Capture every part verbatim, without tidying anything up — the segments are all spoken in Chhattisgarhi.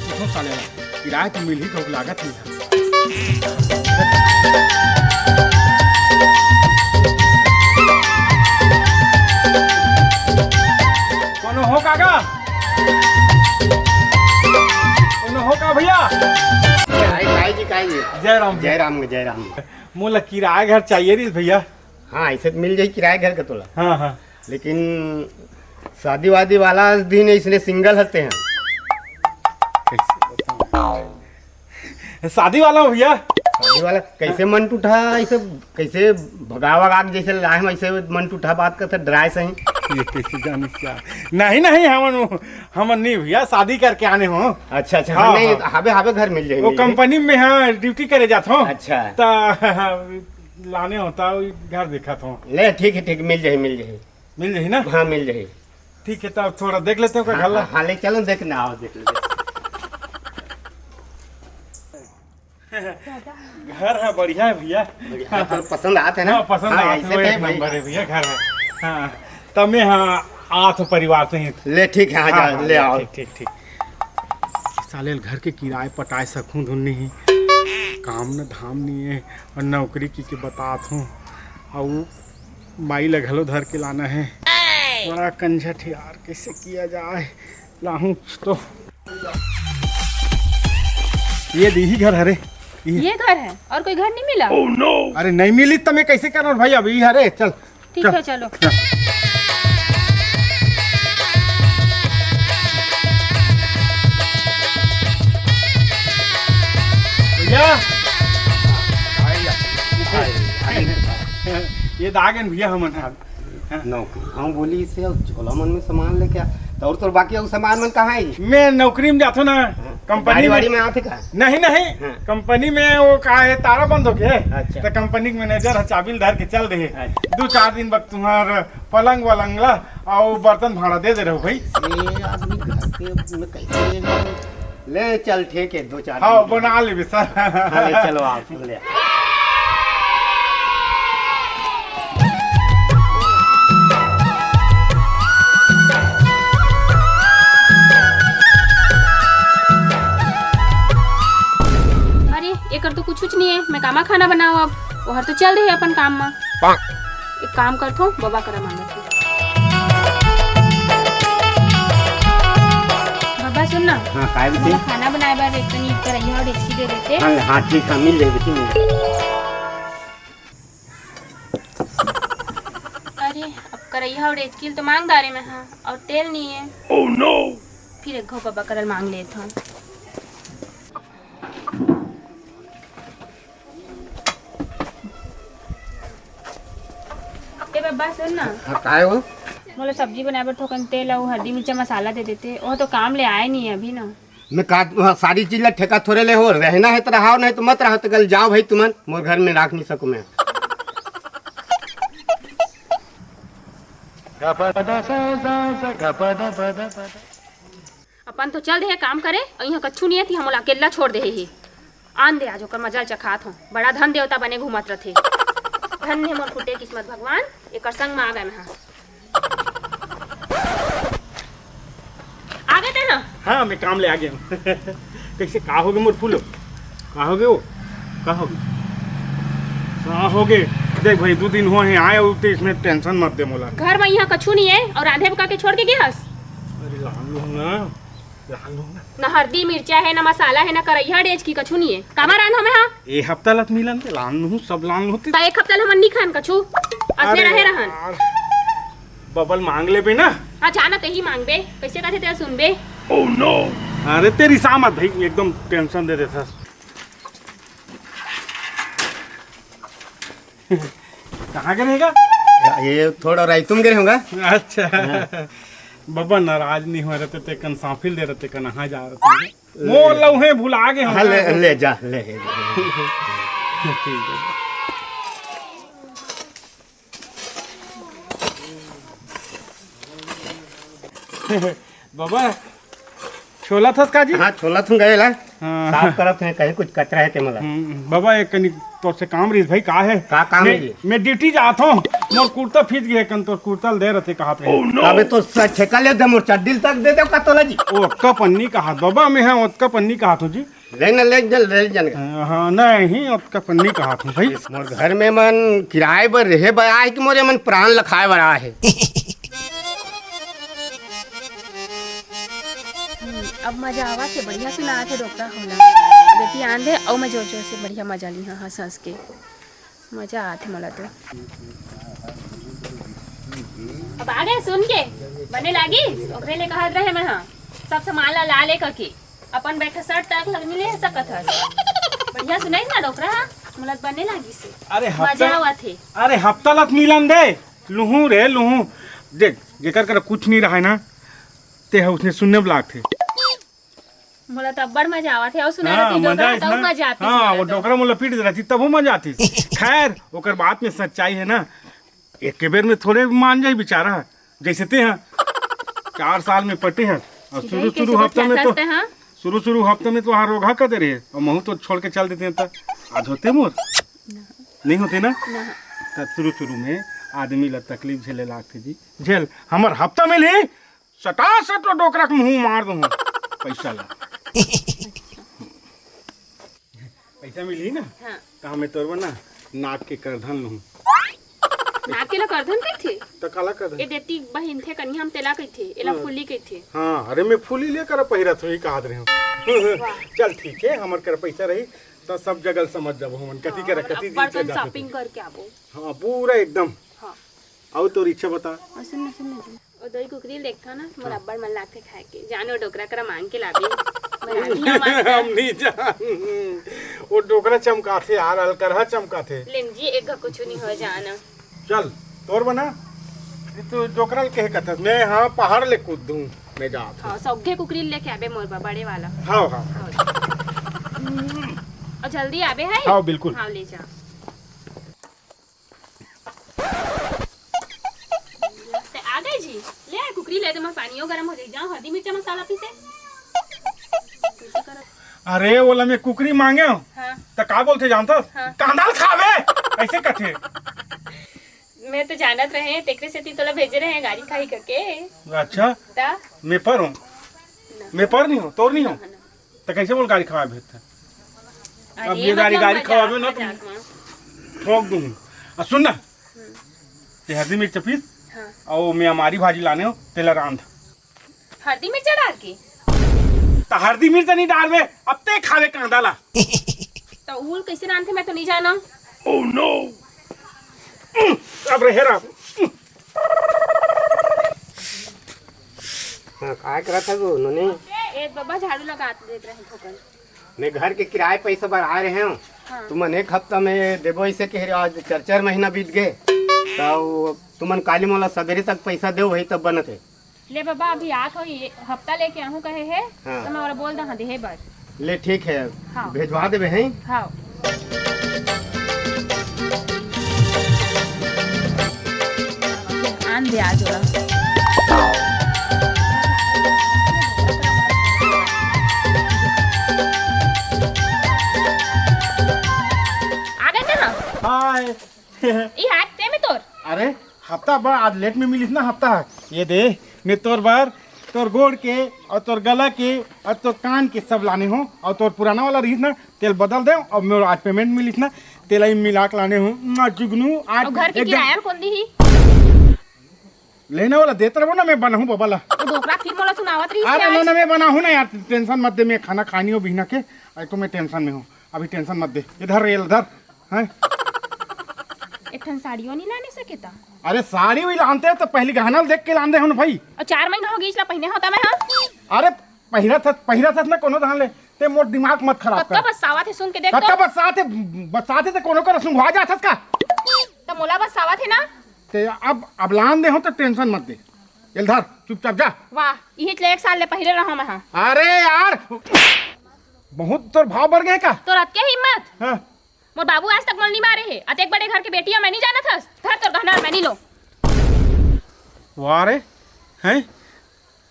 पूछो साले ला, किराया तो मिलही कहूँ लागत नहीं है। कोनो हो काका? कोनो हो का भैया? काय, काय जी, काय जी? जय राम। जय राम, जय राम। मोला किराया घर चाहिए रहिस भैया। हाँ, ऐसे तो मिल जाही किराया घर का तोला। हाँ, हाँ। लेकिन शादी वादी वाला दिन इसने सिंगल हते हैं। कैसे बताऊं? शादी वाला हूँ भैया। शादी वाला कैसे मन टूटा, ऐसे कैसे भगा भगा के जैसे लाए हम, ऐसे मन टूटा बात करते डराए सही। ये कैसे जानिस यार? नहीं, नहीं, हमन, हमन नहीं भैया, शादी करके आने हो। अच्छा, अच्छा, हाँ, हाँ, नहीं, हाँ। हावे, हावे घर मिल जाही, वो मिल जाही। कंपनी में, हाँ, ड्यूटी करे जात हो। अच्छा। तो लाने होता, वो घर देखा था। ले, ठीक है, ठीक, मिल जाही, मिल जाही। मिल जाही ना? हाँ, मिल जाही। ठीक है, तब थोड़ा देख लेते हो का हाँ, घर ला? हाँ, हाँ, ले चलो, देख ना आओ, देख लो, देख। घर है, बढ़िया है भैया। बढ़िया, हाँ, तो पसंद आते हैं ना? हाँ, पसंद हाँ, आते ऐसे हैं, तो एक है भाई। नंबर है भैया घर है। हाँ, तब मैं हाँ, आत हो परिवार सहित। ले ठीक है, आ हाँ, जा, हाँ, ले आओ। ठीक, ठीक, ठीक। साले घर के किराए पटाए सकूं धुन नहीं, काम न धाम नहीं है, और नौकरी की के बतात हूँ, और माई ला घलो धर के लाना है। बड़ा कंझट है यार, कैसे किया जाए, लाहूं कुछ तो। ये दीही घर हरे, ये। ये घर है और कोई घर नहीं मिला? अरे नहीं मिली तो मैं कैसे करूँ भाई, अभी हरे, चल। ठीक चल। है, चलो। भैया। ये दागन भैया हमन। हाँ। नौकरी। हाँ, बोली इसे, अब झोला मन में सामान लेके आ। तो और तोर बाकी अउ सामान मन कहाँ है? मैं नौकरी में जाथो ना, हाँ, कंपनी गाड़ी में। वाड़ी में आथे का? नहीं, नहीं, हाँ। कंपनी में वो का है, तारा बंद हो गया है। अच्छा। तो कंपनी के मैनेजर है, चाबी ल धर के चल दे। अच्छा। दो चार दिन बाद तुम्हार पलंग वलंग ला और बर्तन भाड़ा दे दे रहो भाई। ये आदमी घर के में कैसे ले चल, ठीक है, दो चार हाँ, दिन। बना लेबे सर। हाँ, ले चलो आप, ले। अरे, एकर तो कुछ, कुछ नहीं है, मैं कामा खाना बनाऊँ अब? ओहर तो चल रही है अपन काम मा। एक काम करथो, बबा करा मांगत हूँ। बबा सुन ना, हाँ, काय बेटी? मोला खाना बनाए बर एक कनी करैया और डेचकी दे देते। हाँ, हाँ, ठीक है, मिल जाही बेटी, मिल जाही। अरे, अब करैया और डेचकी तो मांग डारे मैं, हाँ, और तेल नहीं है। फिर एक घो बबा करा मांग लेत हूँ। ए बब्बा, सुन ना। हाँ, काय हो? मोला सब्जी बनाए बर थोकन तेल अउ हल्दी, मिर्चा, मसाला दे देते। वो तो काम ले आए नहीं है अभी ना। मैं का, हाँ, सारी चीज ला ठेका थोड़े ले हो, रहना है तो रहाओ, नहीं तो मत रहो, तो कल जाओ भाई तुमन, मोर घर में राख नहीं सकूँ मैं। अपन तो चल दे हे काम करे, अउ इहाँ कछु नहीं है, ती हमला अकेला छोड़ दे हे। आन दे, आज ओकर मजा ल चखात हों। बड़ा धन देवता बने घूमत रथे। धन्य मोर फुटे किस्मत भगवान, एकर संग म आ गए मैं हा। आ गए तें हा? हाँ, मैं काम ले आ गया हूँ। कैसे, का हो गए मोर फूलो? का हो गए वो? का हो गए? का हो गए? देख भाई, दो दिन हुआ है आए, और तो इसमें टेंशन मत दे मोला। घर में यहाँ कछु नहीं है और रांधे पका के छोड़ के गया हस? अरे लान लूँ ना, लान लूँ ना। ना हरदी मिर्चा है, ना मसाला है, ना करैया डेचकी, कछु नहीं है। कामा रांध हमें हाँ? ए हफ्ता लत मिलन ते लान लूँ, सब लान लूँ ते। ता एक हफ्ता ले हमन नहीं खान कछु, असने अरे रहे रहन। यार, बबल मांग लेबे ना। हाँ, जाना ते ही मांगबे, कैसे कहते तेरा सुनबे। अरे तेरी सामत भाई, एकदम टेंशन दे देता। कहाँ के रहेगा? ये थोड़ा रायतुम के रहूंगा। अच्छा। हाँ। बबा नाराज नहीं हो रहे थे, तेकन साफिल दे रहे, तेकन कहाँ जा रहे थे? मोर लौहे भुला गए हाँ, होंगे। ले, ले जा, ले। ठीक है। बाबा, छोला थस का जी? हाँ, छोला थूं गए ला। हाँ। साफ करत हैं, कहीं कुछ कचरा है ते मला। हम्म, बाबा, एक कनी तोर से काम रहीस भाई, का है? का काम मैं, है जी? मैं ड्यूटी जात हूँ, मोर कुर्ता फीस गे हे कन, तोर कुर्ता ल दे रथे कहत रहे। अबे तो स-, छेका ले दे, मोर चड्डी ल तक दे दे का तोला जी। ओतका पन्नी कहत बाबा, मैं हा ओतका पन्नी कहत हो जी। ले न, ले जल, ले जन। हाँ, नहीं, ओतका पन्नी कहत हो भाई। मोर घर में मन किराए बर रहे बर आए कि मोर मन प्राण लखाए बर आए हे। अब मजा आवत हे, बढ़िया सुनात हे डोकरा ह मोला। बेटी आन दे, अउ मैं जोर जोर से बढ़िया मजा ली हाँ हंस हंस के। मजा आत हे मोला तो। अब आ गे सुन के, बने लागी, ओकरे ले कहत रहे मैं हाँ, सब सामान ला ला ले करके, अपन बैठा शर्ट तक लग मिले सकत हस। बढ़िया सुनाइस ना डोकरा हा, मोला बने लागिस हे। अरे मजा हफ्ता, आवत हे। अरे हफ्ता ला त मिलन दे, लुहूं रे लुहूं। देख, जेकर करा कुछ नहीं रहे ना, ते ह उसने सुनने ब लागथे। मोला तो अब्बड़ मजा आवत हे, अउ सुना हाँ, रहती मजा डोकरा, आइस तब ना। मजा आतिस हाँ, मोला वो तो। डोकरा मोला पीट दे रहती, तब वो मजा आतिस। खैर, ओकर बात में सच्चाई हे ना, एक के बेर में थोड़े मान जाई बेचारा, जैसे ते ह। चार साल में पटे ह, अउ सीधा शुरू ही शुरू कैसे हफ्ता में तो बतियाथस ते, हाँ? शुरू शुरू हफ्ता में तो वहाँ रोगहा कर दे रहे, अउ महू तो छोड़ के चल देते हैं, त आज होते मोर? नहीं होते ना? ना। त शुरू शुरू में आदमी ला तकलीफ झेले लागथे जी, झेल। हमर हफ्ता में ले सटा सटो डोकरा के मुंह मार दूं पैसा ला। पैसा मिलही ना? हाँ। त हमें तोर बर ना नाक के करधन लूं। नाक के ला करधन कहिथे? त काला करधन? ए देती बहिन थे कन्या हम तेला कहिथे, एला हाँ। फूली कहिथे। हाँ, अरे मैं फूली ले कर पहिरत होही कहत रहे हूँ। वाह। चल ठीक है, हमर कर पैसा रही त सब जगह समझ जाबो हमन कति हाँ, कर और कति अब्बड़ दिन कन जाथे shopping तो। करके आबो। हाँ, पूरा एकदम। हाँ। अउ तोर इच्छा बता। और सुन ना, सुन ना जी। ओ दोई कुकरी ल देखथव ना, मोर हाँ। अब्बड़ मन लागथे खाए के। जानो डोकरा करा मांग के लाबे। बनाबी हमर हम नहीं जान। वो डोकरा चमकाथे यार, अलकरहा चमकाथे। लेम जी, एक घ कुछु नहीं हो जाना। चल, तोर बना। ये तो डोकरा ल कहे कथस, मैं हाँ पहाड़ ले कूद दूं, मैं जात हूँ। हाँ, सौघे कुकरी ल लेके आबे मोर बा, बड़े वाला। हाँ, हाँ। हाँ। और जल्दी आबे है? हाँ, बिल्कुल। हाँ, ले जा। ते आ गए जी, ले आ कुकरी ले दे, मोर पानियो गरम हो जाई। जाओ हल्दी मिर्चा मसाला पीसे। अरे ओला मैं कुकरी मांगे हूँ, हाँ। त का बोलथे जानथस? हाँ। कांदा ल खाबे, ऐसे कथे। मैं तो जानत रहे, तेकरे सेती तोला भेजे रहे गारी खाही करके। अच्छा, त? मैं पर हूँ, ना। मैं पर नहीं हूँ, तोर नहीं हूँ। ना, ना। त कैसे बोल गारी खवा भेजथे? अरे, अब ये गारी, मतलब गारी मजाक, खवाबे ना तो मजाक में। ठोक दूंगी। आ सुन ना, हम्म। ते हल्दी मिर्च पीस, हाँ। अउ मैं अमारी भाजी लाने हो, तेला रांध। हल्दी मिर्च डाल के? त हल्दी मिर्च नहीं डालबे, अब ते खावे कांदा ला। त उल कैसे रांधथे, मैं तो नहीं जाना। Oh no! अब रहे राम। हाँ, काय करत हस वो, नोनी? ए, बब्बा झाड़ू लगा देत रहे थोकन। मैं घर के किराए पैसा बर आए रहे हूँ। हाँ। तुमन एक हफ्ता में देबो, इसे कह रहे हो, आज चार चार महीना बीत गए। तो तुमन काली मोला सवेरे तक पैसा देव, वही तब बनत है। ले बब्बा, अभी आत हो, ये हफ्ता लेके आहूँ कहे है, हाँ। तो मैं ओला बोल दहा देहे बर। ले ठीक है, हाँ। भेजवा देबे हैं। हाँ। आन दे आज ओला। आ गए ना? हाय। ई हाथ ते में तोर। अरे, हफ्ता बा, आज लेट में मिलिस ना हफ्ता। ये दे, मैं तोर बर, तोर गोड़ के, और तोर गला के, और तोर कान के सब लाने हो, और तोर पुराना वाला रहिस ना, तेल बदल दे, और मैं आज पेमेंट मिलिस ना, तेला ही मिला के लाने हो। ना जुगनू, आज और घर के एकदम किराया कौन दी ही? लेने वाला देत रहो ना, मैं बनाहूँ बाबा ला। वो डोकरा फिर मोला सुनावत रहिस अरे आज। ना, ना, मैं बनाहूँ ना यार, टेंशन मत दे, मैं खाना खानी हो बिहना के, अरे तो मैं टेंशन में हूँ, अभी टेंशन मत दे, इधर रेल धर। हैं? एक ठन साड़ियो नहीं लाने सके ता? अरे साड़ी भी लानते तो पहली गहना देख के लान दे हन भाई। और चार महीना हो गई इसला पहने होता मैं, हाँ? अरे पहिरा था, पहिरा था ना कोनो धान ले। ते मोर दिमाग मत खराब कत्ता कर। बसावत है सुन के देख कत्ता तो। बसाते, बसाते ते कोनो कर सुंघवा जाथस का? तो मोला बसावत है ना? ते अब, अब लान दे हो तो टेंशन मत दे। एल धर, चुपचाप जा। वाह, इही ले एक साल ले पहिरे रहा मैं, हाँ। अरे यार, बहुत तोर भाव बढ़ गए का? तोर अतके हिम्मत? हाँ। मोर बाबू आज तक मोला नहीं मारे हे। अतेक बड़े घर के बेटी हूँ मैं, नहीं जानत हस? धर तोर गहना, मैं नहीं लो। वाह रे, हैं?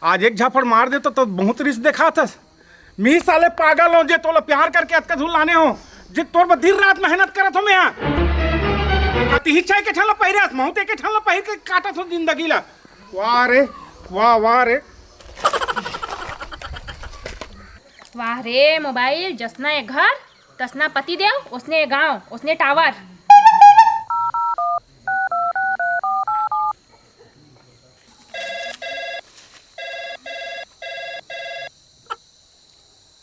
आज एक झापड़ मार दे तो, तो बहुत रिस देखात हस। मी साले पागल हो जे तोला प्यार करके अतका दूर लाने हो, जे तोर बर दिन रात मेहनत करत हो मैं। अति हिच्छा के ठन ला पहिरे हस, महूं ते के ठन ला पहिर के काटत हो जिंदगी ला। वाह रे, वाह, वाह रे। वाह रे मोबाइल, जसना ए घर, तसना पति देव, ओसने ए गांव, ओसने टावर।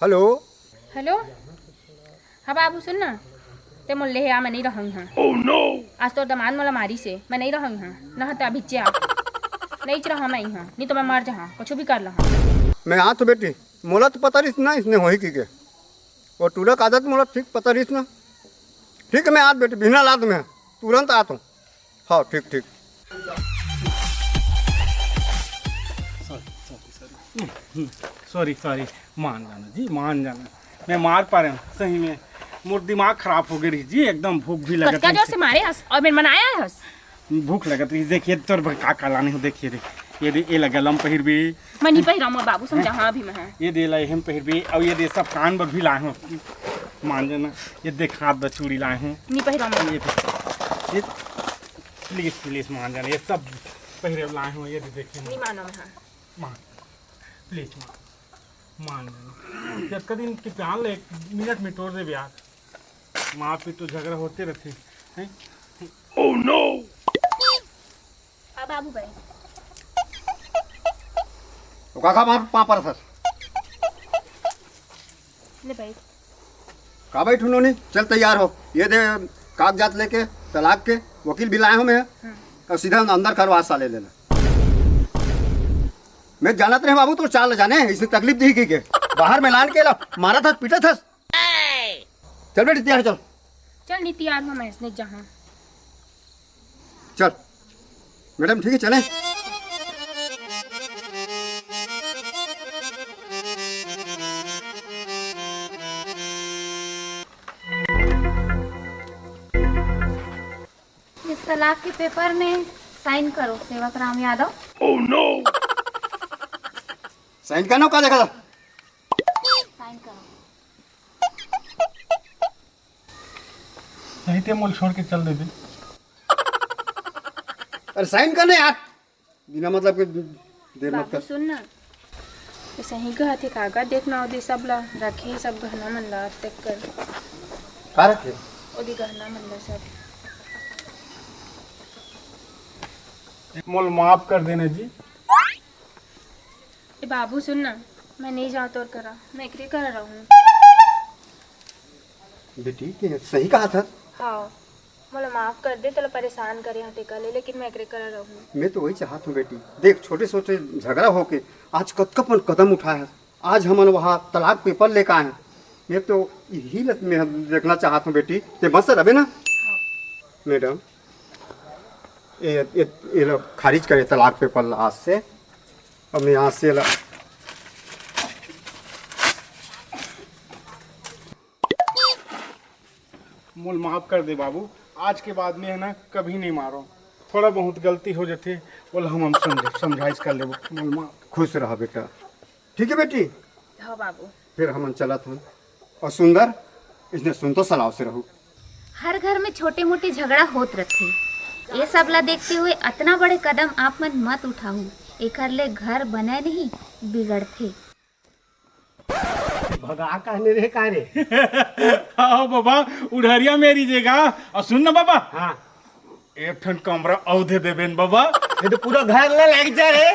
हेलो। हेलो। हाँ बाबू, सुन ना, ते मोर लेहे आ, मैं नहीं रहूँ यहाँ। आज तोर दमाद मोला मारिस हे, मैं नहीं रहूँ यहाँ। ना तो अभी चा नहीं रहा मैं यहाँ, नहीं तो मैं मर जहाँ, कुछ भी कर लहा। मैं आ तो बेटी, मोला तो पता रहिस ना इसने होही की के। वो टूरा का आदत मोला ठीक पता रहिस ना। ठीक है, मैं आत बेटी, बिना लात में तुरंत आत हूँ। हाँ, ठीक, ठीक। Sorry, sorry, sorry. Sorry, sorry. मान जाना जी, मान जाना। मैं मार पा रहा हूँ, सही में। मोर दिमाग खराब हो गए रही जी, एकदम भूख भी लगा कतका था। जोर से मारे हस और मैं मनाया हस। भूख लगत रही। देखिए तोर बर का का लाने हो, देखिए रे। ये दे, ये लगा लम पहिर भी। मैं नहीं पहिरा, मोर बाबू समझा, हाँ, अभी मैं है। ये दे ला, हम पहिर भी, और ये दे सब कान बर भी लाए हूँ। मान जाना, ये देख हाथ बर चूड़ी लाए हूँ। नहीं पहिरा मैं। ये, ये प्लीज, प्लीज मान जाना, ये सब पहिरे लाए हूँ। ये दे देखिए, नहीं मानो मैं, हाँ। मान, प्लीज मान, मान जाना। ये कदी के प्यार ले, एक मिनट में तोड़ दे यार। मारपीट तो झगड़ा होते रहते हैं। Oh no! आ बाबू भाई। तो काका मार पा पर सर। ले भाई। का बैठू नोनी, चल तैयार हो। ये दे कागजात लेके तलाक के, वकील भी लाए हो मैं। हम्म। और सीधा अंदर करवा साले लेना। मैं जानत रहे बाबू, तो चाल जाने, इसने तकलीफ दी की के। बाहर में लान के ला, मारा था, पीटा था। चल बेटी, तैयार चल। चल, नहीं तैयार हो, मैं इसने जहाँ। चल मैडम, ठीक है, चलें। इस तलाक के पेपर में साइन करो, Sewak Ram Yadav. Oh no! Sign करना का देखा था? साइन करो। सही ते मोल छोड़ के चल देबे। अरे साइन करना यार, बिना मतलब के देर मत बाबू कर। सुन ना, ये सही कहा थे, कागज देखना होती सब ला रखे, सब गहना मन ला तक कर। का रखे? ओदी गहना मन ला सब। मोल माफ कर देना जी। ए बाबू सुन ना, मैं नहीं जाओ तोर करा, मैं एकरे करा रहूँ। बेटी, के सही कहा था। हाँ, मोला माफ कर दे, तोला परेशान करे हटे कले, लेकिन मैं एकरे करा रहूँ। मैं तो वही चाहत हूँ बेटी, देख छोटे छोटे झगड़ा होके आज कतका अपन कदम उठाए है, आज हमन वहाँ तलाक पेपर लेके आए हैं। मैं तो यही ल-, मैं देखना चाहत हूँ बेटी, ते बस रहे ना। हाँ। मैडम, ये, ये, ये लो, खारिज करे तलाक पेपर आज से। अब मैं आज से ला- मोल माफ कर दे बाबू, आज के बाद में है ना, कभी नहीं मारो। थोड़ा बहुत गलती हो जाते, बोला हम, हम समझ-, समझाइश कर लेबो। मोल माफ। खुश रहा बेटा। ठीक है बेटी। हाँ बाबू। फिर हमन चलत हन। और सुंदर, इसने सुन तो सलाव से रहू। हर घर में छोटे मोटे झगड़ा होत रथे। ये सब ला देखते हुए अतना बड़े कदम आप मन मत उठाहू, एकर ले घर बने नहीं, बिगड़थे। भगा कहने रे का रे? आओ बाबा, उढ़रिया मेरी जेगा। और सुन ना बाबा, हाँ। एक ठन कमरा अउ दे देबे न बाबा। ये तो पूरा घर ला लग जा रे।